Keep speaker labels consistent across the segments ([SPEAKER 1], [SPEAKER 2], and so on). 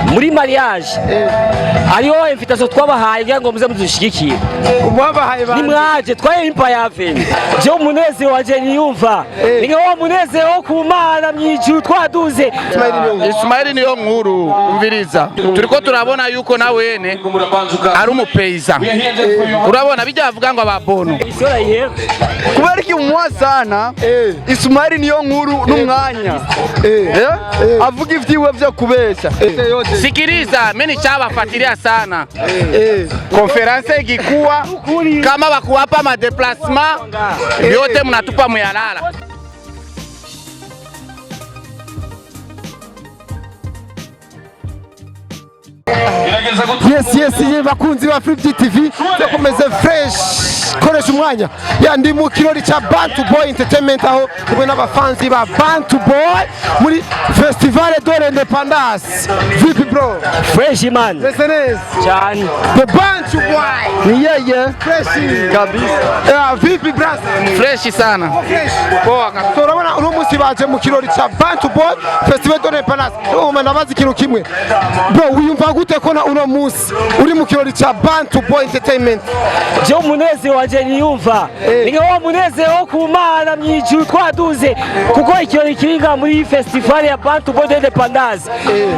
[SPEAKER 1] Muri mariage hariho invitation twabahaye kugira ngo muze mudushigikire.
[SPEAKER 2] Mwabahaye bande?
[SPEAKER 1] Nimwaje twaye Empire Avenue. Je umunezero wanje niyumva ni nka wa munezero wo ku Mana mw'ijuru twaduze.
[SPEAKER 3] Ismail niyo nkuru. Umviriza, turiko turabona yuko na wene ari umupeiza. Urabona bijya bavuga ngo ababono.
[SPEAKER 1] Isora ihera.
[SPEAKER 4] Kubera iki umuha sana Ismail niyo nkuru n'umwanya? Eh? Avuga ivyiwe vyo kubesha.
[SPEAKER 3] Sikiliza, mimi nishawafuatilia sana. Conférence ikikuwa kama bakuwapa ma déplacement yote mnatupa muyalala.
[SPEAKER 2] Yes, bakunzi ba Flip TV, tukomeze fresh, koresha umwanya ya ndi mu kirori cha Bantu Boy Entertainment, aho kumwe n'abafanzi ba Bantu Boy muri Festival de l'Independance. Vipi bro?
[SPEAKER 1] Fresh man.
[SPEAKER 2] Meze neza.
[SPEAKER 1] Cyane.
[SPEAKER 2] The Bantu Boy.
[SPEAKER 4] Ni yeye.
[SPEAKER 2] Fresh.
[SPEAKER 4] Kabisa.
[SPEAKER 2] Vipi brother?
[SPEAKER 3] Fresh sana.
[SPEAKER 2] Fresh.
[SPEAKER 3] Poa kabisa.
[SPEAKER 2] So urabona uno munsi baje mu kirori cha Bantu Boy Festival de l'Independance. Ubu ndabaza ikintu kimwe. Bro, wiyumva gute ko na uno munsi uri mu kirori cha Bantu Boy Entertainment?
[SPEAKER 1] Je umunezero wanje niyumva ni nka wa munezero wo ku Mana mw'ijuru twaduze, kuko ikirori kiri ngaha muri festival ya Bantu Boy d'Independance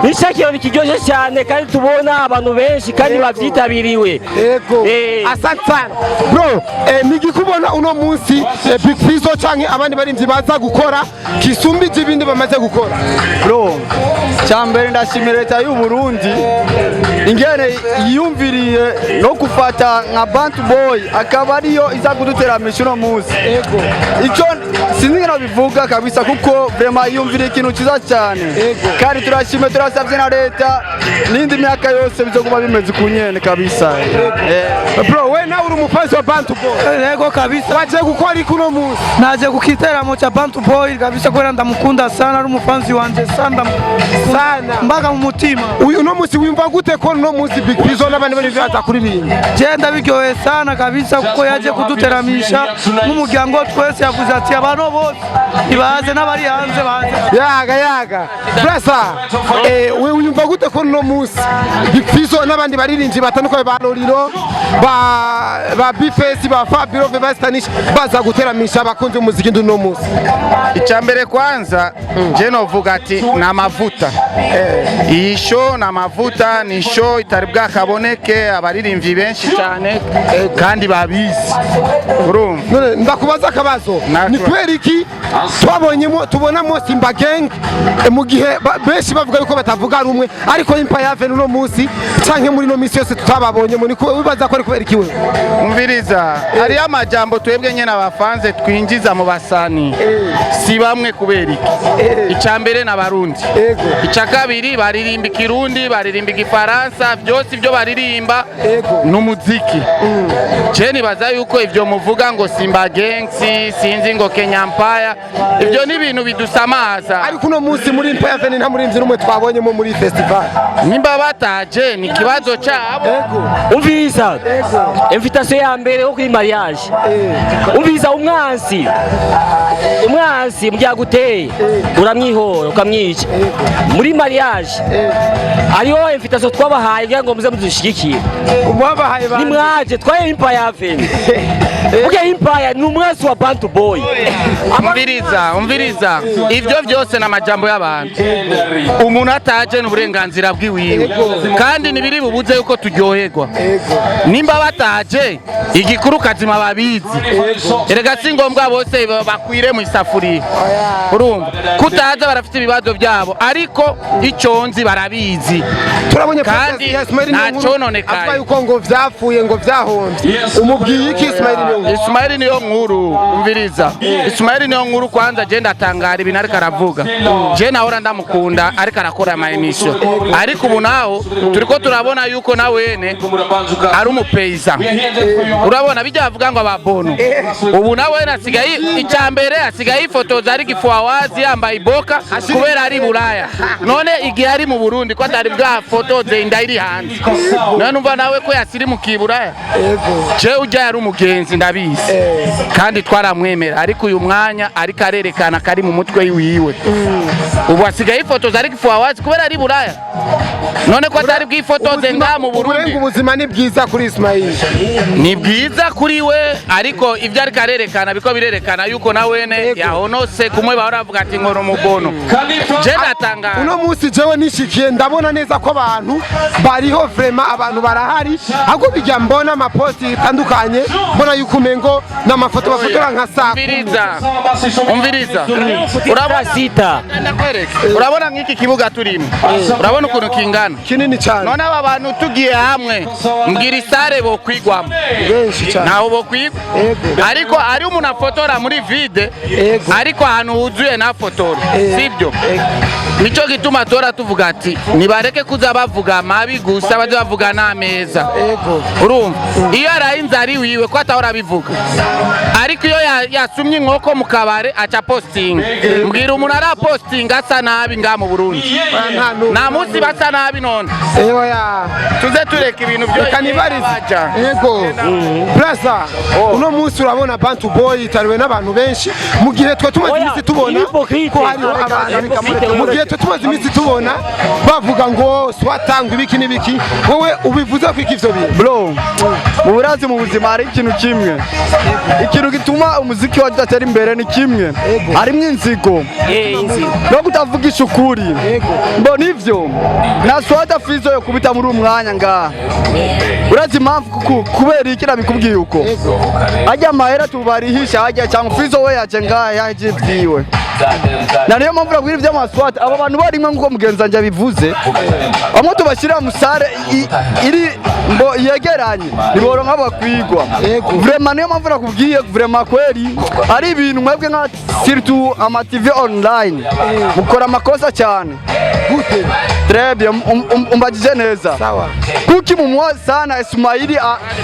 [SPEAKER 1] nicyo kirori kiryoshe cyane, kandi tubona abantu benshi kandi bavyitabiriwe.
[SPEAKER 2] Ego. Asante sana. Bro, nigikubona uno munsi Big Fizzo canke abandi barimvyi baza gukora kisumbije ibindi bamaze gukora.
[SPEAKER 4] Bro, cyambere ndashimira leta y'u Burundi ingene yiyumviriye no gufata nka Bantu Boy akaba ariyo iza kuduteramisha uno munsi.
[SPEAKER 2] Ego.
[SPEAKER 4] Icyo sinzi ingene bivuga kabisa, kuko vraiment yiyumviriye ikintu cyiza cyane.
[SPEAKER 2] Ego.
[SPEAKER 4] Kandi turashimye, turasabye na leta n'indi myaka yose bizoguma bimeze uku nyene kabisa.
[SPEAKER 2] Bro, we nawe uri umufanzi wa Bantu Boy.
[SPEAKER 5] Yego kabisa.
[SPEAKER 2] Waje gukora iki uno munsi?
[SPEAKER 5] Naje kukiteramo cha Bantu Boy kabisa, kubera ndamukunda sana, ari umufanzi wanje sana.
[SPEAKER 2] Sana.
[SPEAKER 5] Mpaka mu mutima.
[SPEAKER 2] Uyu uno munsi wiyumva gute ko uno munsi Big Fizzo n'abandi barimvyi baza kuririmba?
[SPEAKER 5] Je ndabiryoheye sana kabisa, kuko yaje kuduteramisha nk'umuryango twese. Yavuze ati abantu bose nibaze, n'abari hanze baze.
[SPEAKER 2] Yaga yaga. Brasa, we wiyumva gute ko uno munsi Big Fizzo n'abandi baririmbyi batandukanye ba Loriro, ba Bface, ba Fabio, ba Stanish baza guteramisha abakunzi b'umuziki ndi uno munsi?
[SPEAKER 3] Icya mbere kwanza je novuga ati ni amavuta iyi show, ni amavuta, ni show itari bwakaboneke abaririmbyi benshi cyane kandi babizi, urumva.
[SPEAKER 2] None ndakubaza akabazo. Ni kubera iki twabonyemo tubonamo Simba Gang mu gihe benshi bavuga yuko batavuga rumwe, ariko Empire Avenue uno munsi canke muri no minsi yose tutababonyemo? Ni wibaza ko ari kubera iki wewe?
[SPEAKER 3] Umviriza, hariyo amajambo twebwe nyene abafanze twinjiza mu basani. Si bamwe. Kubera iki? Icya mbere ni Abarundi. Icya kabiri baririmba Ikirundi, baririmba Igifaransa, byose ibyo baririmba n'umuziki. Je nibaza yuko ibyo muvuga ngo Simba Gang, sinzi ngo Kenya Empire, ibyo ni ibintu bidusamaza.
[SPEAKER 2] Ariko uno munsi muri Empire Avenue nta murimvyi n'umwe twabonyemo muri festival.
[SPEAKER 3] Nimba bataje ni ikibazo cyabo.
[SPEAKER 1] Umviriza, invitation ya mbere yo kuri mariage. Umviriza, umwansi mu gihe aguteye uramwihora ukamwica. Muri mariage hariho invitation twabahaye kugira ngo muze mudushigikire.
[SPEAKER 2] Mwabahaye bande?
[SPEAKER 1] Nimwaje twaye Empire Avenue. Burya Empire ni umwansi wa Bantu Boy.
[SPEAKER 3] Umviriza, umviriza, ibyo byose ni amajambo y'abantu. Umuntu ataje ni uburenganzira bwiwiwe, kandi ntibiri bubuze yuko turyoherwa. Nimba bataje, igikuru kazima babizi. Erega si ngombwa bose bakwire mu isafuriya, urumva. Kutaza barafite ibibazo byabo, ariko icyo nzi barabizi.
[SPEAKER 2] Turabonye
[SPEAKER 3] Kandi
[SPEAKER 2] Prophet Ismail
[SPEAKER 3] nta
[SPEAKER 2] Niyonkuru
[SPEAKER 3] cononekaye.
[SPEAKER 2] avuga yuko ngo vyapfuye, ngo vyahomvye. Umubwiye iki Ismail Niyonkuru?
[SPEAKER 3] Ismail niyo nkuru. Umviriza, Ismail niyo nkuru. Kwanza je ndatangara ibintu ariko aravuga. Je nahora ndamukunda ariko arakora ama émission, ariko ubu naho turiko turabona yuko na wene ari umupeiza. Urabona bijya bavuga ngo ababono. Ubu nawe asigaye, icya mbere asigaye yifotoza ari gifuwawazi yambaye iboka kubera ari Buraya. None igihe ari mu Burundi ko atari bwafotoze inda iri hanze? None numva nawe ko yasirimukiye Buraya. Je ujya yari umugenzi. Ndabizi kandi twaramwemera, ariko uyu mwanya ariko arerekana kari mu mutwe wiwe. Ubu asigaye yifotoza ariko ifu wazi kubera ari Buraya. None ko atari bwifotoze ngaha mu Burundi?
[SPEAKER 2] Uburenga ubuzima ni bwiza kuri Ismail.
[SPEAKER 3] Ni bwiza kuri we, ariko ibyo ariko arerekana biko birerekana yuko na wene yahonose kumwe bahora bavuga ati nkora umugono. Je ndatangara.
[SPEAKER 2] Uno munsi jewe nishikiye ndabona neza ko abantu bariho, vraiment abantu barahari. Ahubwo bijya mbona amaposti atandukanye, mbona yuko umengo n'amafoto bafotora nka saa 10.
[SPEAKER 3] Umviriza, umviriza, urabona
[SPEAKER 1] Sita.
[SPEAKER 3] Ndakwereka. Urabona nk'iki kibuga turimo, urabona ukuntu kingana?
[SPEAKER 2] Kinini cyane.
[SPEAKER 3] None aba bantu tugiye hamwe, mbwira isare bokwigwamo.
[SPEAKER 2] Benshi cyane.
[SPEAKER 3] Ntaho bokwigwa. Ariko ari umuntu afotora muri vide, ariko ahantu huzuye ntafotora, sibyo? Nico gituma tora tuvuga ati nibareke kuza bavuga amabi gusa, baze bavuga n'ameza. Urumva iyo araye inzara iwiwe ko atahora abivuga, ariko iyo yasumye inkoko mu kabare aca postinga. Mbwira umuntu arapostinga asa nabi ngaha mu Burundi? Nta munsi basa nabi. None
[SPEAKER 2] Eya.
[SPEAKER 3] tuze tureka ibintu byo
[SPEAKER 2] Reka nibarize.
[SPEAKER 3] baja.
[SPEAKER 2] Yego, Plaza, uno munsi urabona Bantu Boy yitariwe n'abantu benshi, mu gihe twe tumaze
[SPEAKER 1] Oya,
[SPEAKER 2] iminsi tubona
[SPEAKER 1] hypocrite.
[SPEAKER 2] ko hariho abantu, mu gihe twe tumaze iminsi tubona bavuga ngo swatangwa ibiki n'ibiki. Wowe ubivuze ko iki ivyo bintu?
[SPEAKER 4] Bro, mu burazi mu buzima hari ikintu kimwe, ikintu gituma umuziki wacu udatera imbere ni kimwe, harimwo inzigo
[SPEAKER 1] Inzigo.
[SPEAKER 4] No kutavugisha ukuri. Mbo nivyo na Swata Fizo yo kubita muri uyu mwanya ngaha. Urazi impamvu? Kubera iki nabikubwiye uko? Ajya amahera tubarihisha hajya, cyangwa Fizo we yaje ngaha yaje ibyiwe, na niyo mpamvu nabwira iby'amaswati aba bantu barimwe nk'uko mugenzi wanjye abivuze, bamwe tubashyira mu sare iri mbo yegeranye ntiboronka bakwigwa. Vraiment niyo mpamvu nakubwiye, vraiment kweri ari ibintu mwebwe nka surtout ama TV online mukora amakosa cyane.
[SPEAKER 2] Gute?
[SPEAKER 4] Très bien, umbajije neza.
[SPEAKER 2] Sawa.
[SPEAKER 4] Kuki mumwa sana Ismaili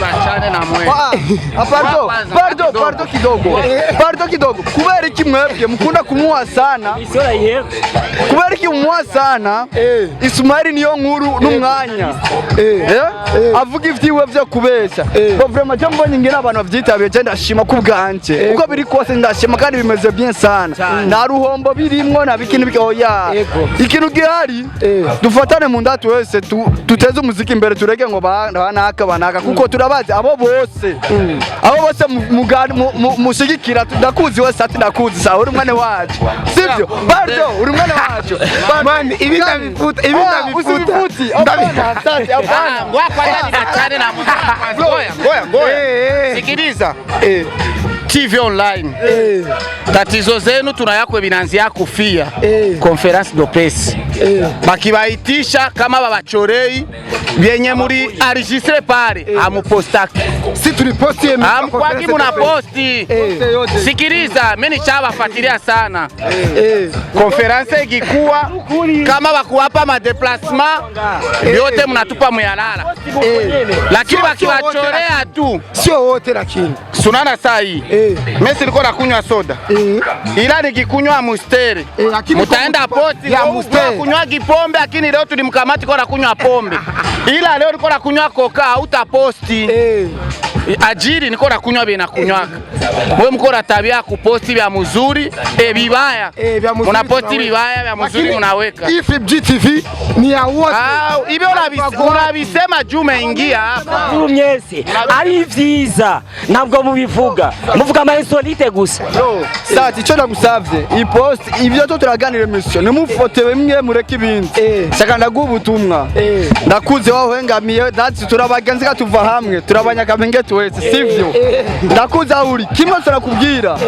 [SPEAKER 3] Bachane na mwe.
[SPEAKER 4] Ah, pardon, pardon, pardon kidogo, pardon kidogo. Kubera iki mwebwe mukunda kumuha sana?
[SPEAKER 1] Isura yego.
[SPEAKER 4] Kubera iki mumuha sana Ismaili niyo nkuru n'umwanya? Eh? Avuga ivyiwe vyo kubesha. Bo vraiment je mbonye ingene abantu bavyitabiriye, je ndashima ku bwanje. Uko biri kose ndashima kandi bimeze bien sana. Nta ruhombo birimwo na biki n'ibiki, oya. Ikintu gihari, dufatane mu nda twese tuteze umuziki imbere, tureke ngo banaka banaka, kuko turabazi abo bose, abo bose mushigikira. Ndakuzi wese ati ndakuzi, sawa, uri umwana wacu, sivyo? Bardo, uri umwana wacu.
[SPEAKER 2] Man, ibi ndabifuta, ibi ndabifuta.
[SPEAKER 4] Usibifuti, hapana, sasa hapana.
[SPEAKER 3] Ngoja kwanza niachane na muziki kwanza. Ngoja, ngoja, ngoja. Sikiliza. TV online. Tatizo zenu tunayakwe binanzia kufia. Conférence de presse. Bakibaitisha kama babachorei vyenye muri enregistre pale amupostaki.
[SPEAKER 2] Si tuliposti.
[SPEAKER 3] Amkwaki munaposti. Sikiliza, mimi nishawafuatilia sana. Conférence ikikuwa kama bakuwapa madéplacement yote mnatupa muyalala, lakini bakiwachorea tu.
[SPEAKER 2] Sio wote lakini.
[SPEAKER 3] Sunana saa hii mimi silikuwa nakunywa soda, ila nikikunywa Amstel
[SPEAKER 2] Lakini
[SPEAKER 3] mutaenda posti
[SPEAKER 2] ya
[SPEAKER 3] kwa
[SPEAKER 2] Amstel.
[SPEAKER 3] Kunywa kipombe, lakini leo tulimkamati kwa nakunywa pombe, ila leo niko nakunywa Coca hautaposti. Ajiri niko nakunywa bye nakunywaka, mwe mko tabia ya kuposti vya muzuri, vibaya.
[SPEAKER 2] Vya muzuri
[SPEAKER 3] munaposti
[SPEAKER 2] tunaweka.
[SPEAKER 3] vibaya, vya muzuri
[SPEAKER 2] Lakini
[SPEAKER 3] munaweka.
[SPEAKER 2] Hii Flip GTV ni ya wote.
[SPEAKER 3] Ah, ibyo unabisema juu umeingia hapa.
[SPEAKER 1] Mwese ari vyiza ntabwo mubivuga, muvuga ama insolite gusa.
[SPEAKER 4] Sati icyo ndagusavye, iyi post ibyo to turaganira mission, nimufote bimwe mureke ibindi. Shaka ndaguha ubutumwa. Ndakuze wahengamiye datsi, turabagenzi ka tuva hamwe, turabanyakamenga twese, sivyo? Ndakuze aho uri, kimwe turakubwira,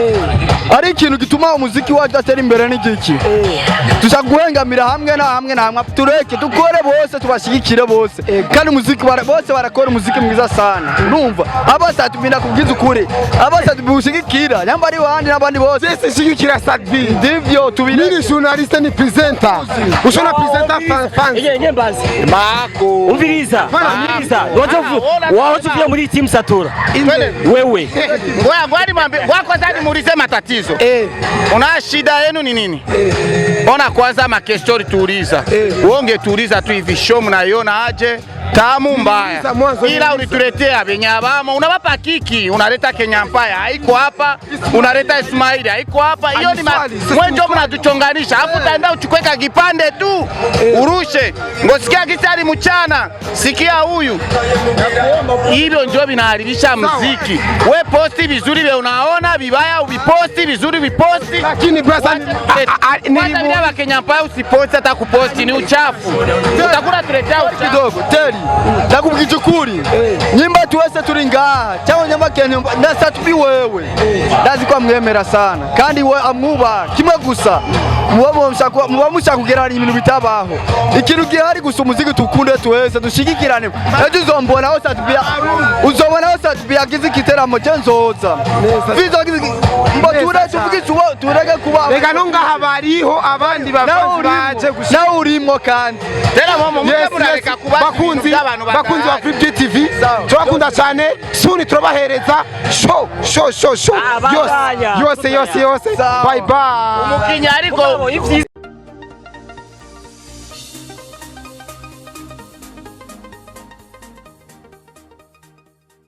[SPEAKER 4] ari ikintu gituma umuziki wacu udatera imbere ni giki? Dushaka guhengamira hamwe na hamwe na hamwe, tureke dukore bose, tubashyigikire bose, kandi umuziki bose barakora umuziki mwiza sana. Urumva abasatubinda kubwiza ukuri, abasatubushyigikira nyamba ari wandi n'abandi bose.
[SPEAKER 2] Sisi shigikira Sadbi.
[SPEAKER 4] Ndivyo tubireke.
[SPEAKER 2] Mimi journaliste ni presenter. Ushona presenter fan fan.
[SPEAKER 1] Nye mbazi.
[SPEAKER 3] Mako.
[SPEAKER 1] Umviriza, umviriza, wahoze uvuye muri team Satura wewe.
[SPEAKER 3] Ngoja, ngoja nimwambie, ngoja kwanza nimuulize matatizo. Una shida yenu ni nini? Ona kwanza makestori tuuliza. Wewe ungetuuliza tu hivi show mnaiona aje? Tamu mbaya,
[SPEAKER 2] Niliuliza mwanzo,
[SPEAKER 3] ila ulituletea venye abamo, unawapa kiki, unaleta Kenya Mpaya haiko hapa, unaleta Ismaili haiko hapa. Hiyo ni
[SPEAKER 2] Swali, sisi
[SPEAKER 3] mwenjo mnatuchonganisha, afu utaenda uchukue kipande tu urushe ngosikia kisari mchana, sikia huyu hivyo ndio vinaharibisha muziki. We posti vizuri vya unaona vibaya uviposti vizuri viposti,
[SPEAKER 2] Lakini brother,
[SPEAKER 3] kwanza vile wa Kenya Mpaya usiposti, hata kuposti ni uchafu, utakula tuletea uchafu.
[SPEAKER 4] Kidogo teri ndakubwije ukuri, nyimba tuwese turi ngaha cyangwa nyamba Kenya na Sat-B, wewe ndazi ko amwemera sana kandi we amwubaha. Kimwe gusa, muba mushaka kugereranya ibintu bitabaho. Ikintu gihari gusa, umuziki tukunde twese, dushigikirane. Ejo uzombonaho Sat-B, uzobonaho Sat-B yagize igiteramo cye, nzoza Fizo agize mbo ture tuvugishe uwo tureke kuba.
[SPEAKER 2] Reka no ngaha bariho abandi
[SPEAKER 4] Nawe
[SPEAKER 2] bafanzi baje
[SPEAKER 4] urimo
[SPEAKER 2] gushika.
[SPEAKER 4] nawe urimo kandi.
[SPEAKER 3] Tena momo mujye
[SPEAKER 2] Yes.
[SPEAKER 3] murareka kubaza ibintu
[SPEAKER 2] Bakunzi
[SPEAKER 3] by'abantu
[SPEAKER 2] bakunzi ba
[SPEAKER 3] badahari.
[SPEAKER 2] Free TV,
[SPEAKER 4] Sawa.
[SPEAKER 2] turabakunda cyane. Soon turabahereza show show show show
[SPEAKER 1] Ah,
[SPEAKER 2] yose
[SPEAKER 1] bandanya.
[SPEAKER 2] yose yose yose.
[SPEAKER 4] Sawa.
[SPEAKER 2] Bye bye.
[SPEAKER 3] Umukinnyi ariko
[SPEAKER 1] Mugabo, ivyiza.